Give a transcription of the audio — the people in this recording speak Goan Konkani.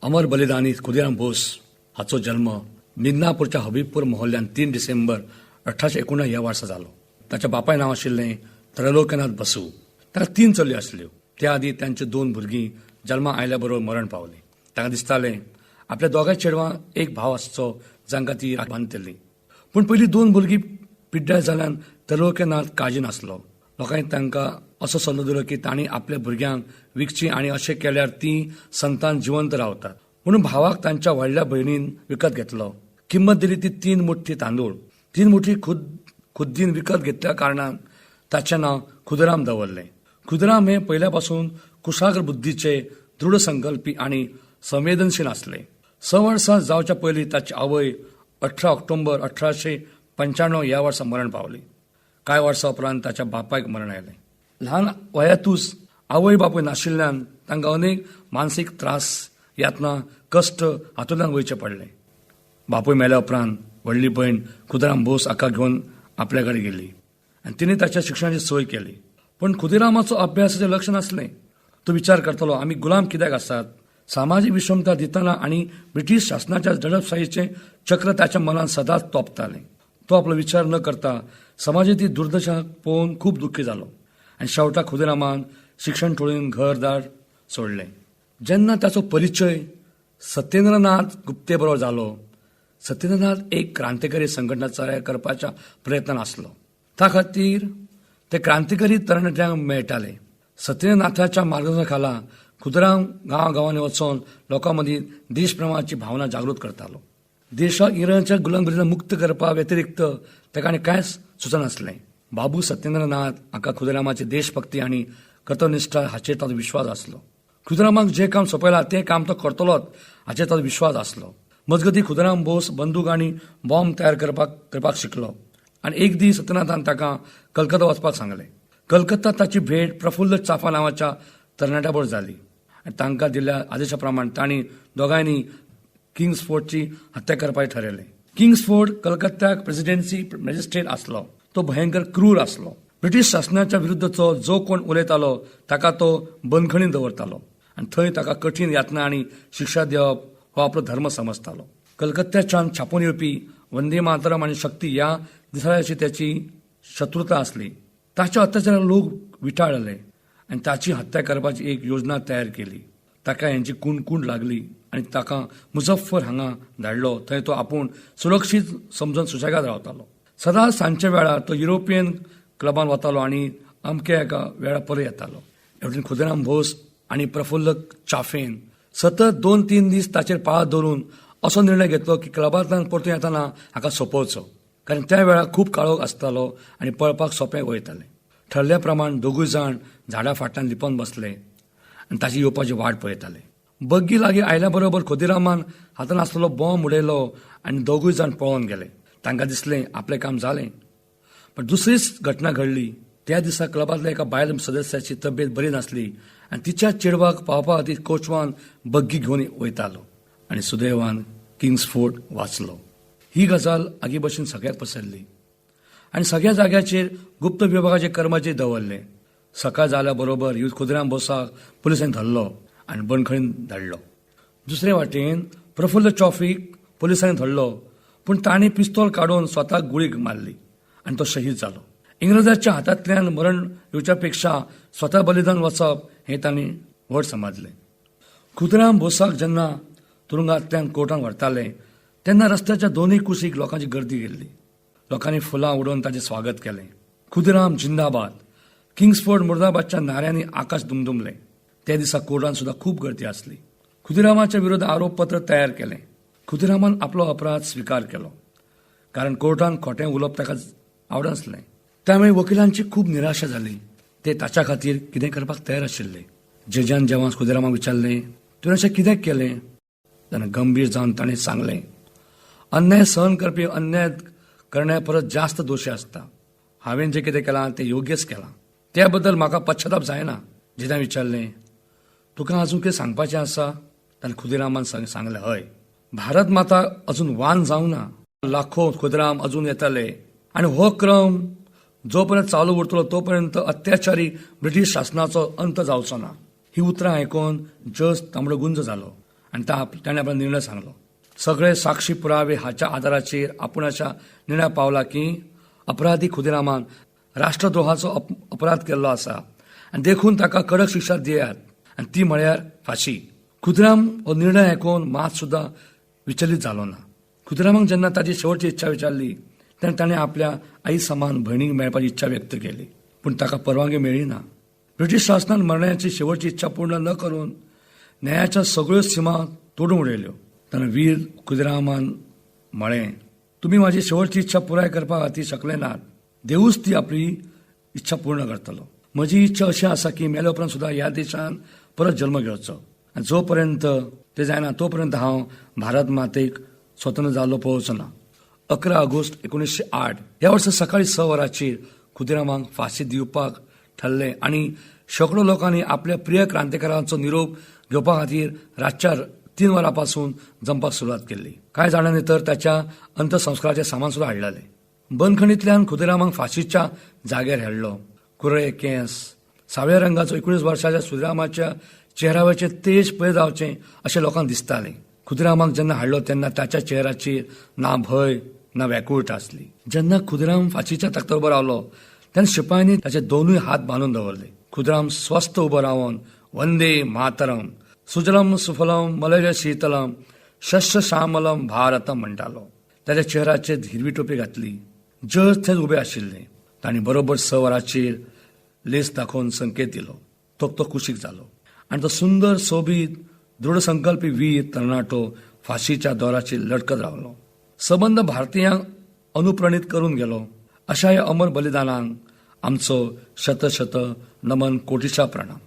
अमर बलिदानी खुदिराम बोस हाचो जल्म मिदनापूरच्या हबीबपूर मोहल्ल्यान 3 डिसेंबर 1889 ह्या वर्सा जालो. ताच्या बापाय नांव आशिल्लें त्रैलोक्यनाथ बसू. ताका 3 चलयो आसल्यो. त्या आदी तांच्यो 2 भुरगीं जल्मा आयल्या बरोबर मरण पावलीं. ताका दिसतालें आपल्या दोगांय चेडवां एक भाव आसचो जांकां ती बांदतली. पूण पयलीं 2 भुरगीं पिड्ड्यार जाल्यान त्रैलोक्यनाथ काळजी नासलो. लोकांनी तांकां असो सल्लो दिलो की तांणी आपल्या भुरग्यांक विकचीं आनी अशें केल्यार तीं संतान जिवंत रावतात. म्हणून भावाक तांच्या व्हडल्या भयणीन विकत घेतलो. किंमत दिली ती 3 मुठी तांदूळ. 3 मुठी खुद्दीन विकत घेतल्या कारणान ताचें नांव खुदिराम दवरलें. खुदिराम हे पयल्या पासून कुशाग्र बुद्धीचे, दृढ संकल्पी आनी संवेदनशील आसले. 6 वर्सां जावच्या पयलीं ताची आवय 18 ऑक्टोबर 1895 ह्या वर्सा मरण पावली. कांय वर्सां उपरांत ताच्या बापायक मरण आयलें. ल्हान वयातूच आवय बापूय नाशिल्ल्यान तांकां अनेक मानसीक त्रास, यातना, कश्ट हातूंतल्यान वयचें पडलें. बापूय मेल्या उपरांत व्हडली भयण खुदिराम बोस हाका घेवन आपल्या कडेन गेली आनी तिणें ताच्या शिक्षणाची सोय केली. पूण खुदिरामाचो अभ्यासाचें लक्ष नासलें. तो विचार करतालो, आमी गुलाम कित्याक आसात? सामाजीक विषमता दितना आनी ब्रिटीश शासनाच्या दडपशाहीचें चक्र ताच्या मनान सदांच तोपतालें. तो आपलो विचार न करता समाजाची दुर्दशा पळोवन खूब दुख्खी जालो आनी शेवटाक खुदिरामान शिक्षण टोळून घरदार सोडलें. जेन्ना ताचो परिचय सत्येंद्रनाथ गुप्ते बरोबर जालो, सत्येंद्रनाथ एक क्रांतिकारी संघटना तयार करपाच्या प्रयत्नान आसलो. त्या खातीर ते क्रांतिकारी तरणाट्यांक मेळटाले. सत्येंद्रनाथाच्या मार्गदर्शना खाला खुदिराम गांवागांवांनी वचून लोकां मदीं देशप्रेमाची भावना जागृत करतालो. देशाक इंग्रजांच्या गुलामगिरींतल्यान मुक्त करपा व्यतिरिक्त ताका आनी कांयच सुचनासलें. बाबू सत्येंद्रनाथ हाका खुदिरामाची देशभक्ती आनी कर्तव्यनिश्ठा हाचेर ताचो विश्वास आसलो. खुदिरामाक जें काम सोंपयलां तें काम तो करतलोच हाचेर ताचो विश्वास आसलो. मजगतीं खुदिराम बोस बंदूक आनी बॉम्ब तयार करपाक शिकलो आनी एक दीस सत्यनाथान ताका कलकत्ता वचपाक सांगलें. कलकत्ता ताची भेट प्रफुल्ल चाफा नांवाच्या तरणाट्या बरोबर जाली आनी तांकां दिल्ल्या आदेशा प्रमाण तांणी दोगांयनी किंग्सफोर्डची हत्या करपाचें ठरयलें. किंग्सफोर्ड कलकत्त्याक प्रेसिडेन्सी मॅजिस्ट्रेट आसलो. तो भयंकर क्रूर आसलो. ब्रिटीश शासनाच्या विरुद्धचो जो कोण उलयतालो ताका तो बंदखणींत दवरतालो आनी थंय ताका कठीण यातना आनी शिक्षा दिवप हो आपलो धर्म समजतालो. कलकत्त्याच्यान छापून येवपी वंदे मातरम आनी शक्ती ह्या दिसाळ्याची त्याची शत्रुता आसली. ताच्या अत्याचारान लोक विटाळले आनी ताची हत्या करपाची एक योजना तयार केली. ताका हेंची कुंड लागली आनी ताका मुजफ्फर हांगा धाडलो. थंय तो आपूण सुरक्षीत समजून सुशेगाद रावतालो. सदांच सांजच्या वेळार तो युरोपियन क्लबान वतालो आनी अमक्या एका वेळार परत येतालो. हेवटेन खुदिराम बोस आनी प्रफुल्ल चाफेन सतत 2-3 दीस ताचेर पाळत दवरून असो निर्णय घेतलो की क्लबांतल्यान परतून येताना हाका सोंपोवचो, कारण त्या वेळार खूब काळोख आसतालो आनी पळपाक सोंपें वयतालें. ठरल्या प्रमाण दोगूय जाण झाडा फाटल्यान लिपोवन बसले आनी ताची येवपाची वाट पळयताले. बग्गी लागीं आयल्या बरोबर खुदिरामान हातान आसलेलो बॉम्ब उडयलो आनी दोगूय जाण पळोवन गेले. तांकां दिसलें आपलें काम जालें. पण दुसरीच घटना घडली. त्या दिसा क्लबांतल्या एका बायल सदस्याची तब्येत बरी नासली आनी तिच्या चेडवाक पावपा खातीर कोचवान बग्गी घेवन वयतालो आनी सुदैवान किंग्सफोर्ड वाचलो. ही गजाल आगी भशेन सगळ्याक पसरली आनी सगळ्या जाग्याचेर गुप्त विभागाचे कर्मचारी दवरले. सकाळ जाल्या बरोबर खुदिराम बोसाक पुलिसांनी धरलो आनी बंदखणीन धाडलो. दुसरे वाटेन प्रफुल्ल चॉफीक पुलिसांनी धरलो, पूण तांणी पिस्तोल काडून स्वताक गुळी मारली आनी तो शहीद जालो. इंग्रजाच्या हातांतल्यान मरण येवच्या पेक्षा स्वता बलिदान वचप हें तांणी व्हड समजलें. खुदिराम बोसाक जेन्ना तुरुंगांतल्यान कोर्टान व्हरताले तेन्ना रस्त्याच्या दोनूय कुशीक लोकांची गर्दी गेल्ली. लोकांनी फुलां उडोवन ताचें स्वागत केलें. खुदिराम जिंदाबाद, किंग्सफोर्ड मुर्दाबादच्या नाऱ्यांनी आकाश दुमदुमलें. त्या दिसा कोर्टान सुद्दां खूब गर्दी आसली. खुदिरामाच्या विरोधात आरोपपत्र तयार केलें. खुदिरामान आपलो अपराध स्विकार केलो, कारण कोर्टान खोटें उलोवप ताका आवडनासलें. त्यामुळे वकिलांची खूब निराशा जाली. ते ताच्या खातीर कितें करपाक तयार आशिल्ले. जजान जेव्हा खुदिरामाक विचारलें, तुवें अशें कित्याक केलें, तेन्ना गंभीर जावन ताणें सांगलें, अन्याय सहन करपी अन्याय करण्या परस जास्त दोशी आसता. हांवें जें कितें केलां तें योग्यच केलां, त्या बद्दल म्हाका पश्चाताप जायना. जजान विचारलें, तुका अजून कितें सांगपाचें आसा? ताणें खुदिरामान सांगलें, हय, भारत माता अजून वान जावंक ना. लाखो खुदिराम अजून येताले आनी हो क्रम जो पर्यंत चालू उरतलो तोपर्यंत अत्याचारी ब्रिटीश शासनाचो अंत जावचो ना. ही उतरां आयकून जज तांबडो गुंज जालो आनी ताणें आपलो निर्णय सांगलो. सगळे साक्षी पुरावे हाच्या आदाराचेर आपूण अशा निर्णय पावला की अपराधी खुदिरामान राष्ट्रद्रोहाचो अपराध केल्लो आसा आनी देखून ताका कडक शिक्षा दियात आनी ती म्हळ्यार फांशी. खुदिराम हो निर्णय आयकून मात सुद्दां विचलीत जालो ना. खुदिरामाक जेन्ना ताची शेवटची इच्छा विचारली तेन्ना ताणें आपल्या आई समान भयणीक मेळपाची इच्छा व्यक्त केली, पूण ताका परवानगी मेळ्ळी ना. ब्रिटीश शासनान मरण्याची शेवटची इच्छा पूर्ण न करून न्यायाच्या सगळ्यो सीमा तोडून उडयल्यो. तेन्ना वीर खुदिरामान म्हळें, तुमी माझी शेवटची इच्छा पुराय करपा खातीर शकले नात, देवूच ती आपली इच्छा पूर्ण करतलो. म्हजी इच्छा अशी आसा की मेल्या उपरांत सुद्दां ह्या देशान परत जल्म घेवचो आनी जो पर्यंत ते जायना तो पर्यंत हांव भारत मातेक स्वतंत्र जाल्लो पळोवचो ना. 11 ऑगस्ट 1908 ह्या वर्सा सकाळी 6 वरांचेर खुदिरामाक फांशी दिवपाक ठरलें आनी शेंकडो लोकांनी आपल्या प्रिय क्रांतिकारांचो निरोप घेवपा खातीर रातच्या 3 वरां पासून जमपाक सुरवात केल्ली. कांय जाणांनी तर ताच्या अंत्यसंस्काराचें सामान सुद्दां हाडलेलें. बंदखणींतल्यान खुदिरामाक फांशीच्या जाग्यार हाडलो. कुरळे केंस, सावळ्या रंगाचो 19 वर्साच्या खुदिरामाच्या चेहऱ्यावरचें तेज पळय जावचें अशें लोकांक दिसतालें. खुदिरामाक जेन्ना हाडलो तेन्ना ताच्या चेहऱ्याचेर ना भंय ना व्याकुळटा आसली. जेन्ना खुदिराम फांशीच्या तख्तार उबो रावलो तेन्ना शिपायांनी ताचे दोनूय हात बांदून दवरले. खुदिराम स्वस्थ उबो रावन वंदे मातरम, सुजलम सुफलम मलय शीतलम शस्य श्यामलम भारतम म्हणटालो. ताच्या चेहऱ्याचेर हिरवी टोपी घातली. जज थंय उबे आशिल्ले. तांणी बरोबर 6 वरांचेर लेस दाखोवन संकेत दिलो. तो कुशीक जालो आनी तो सुंदर सोबीत दृढसंकल्पी वीर तरणाटो फांशीच्या दोराचेर लटकत रावलो. सबंद भारतीयांक अनुप्रणीत करून गेलो. अशा ह्या अमर बलिदानांक आमचो शतशत नमन, कोटिशा प्रणाम.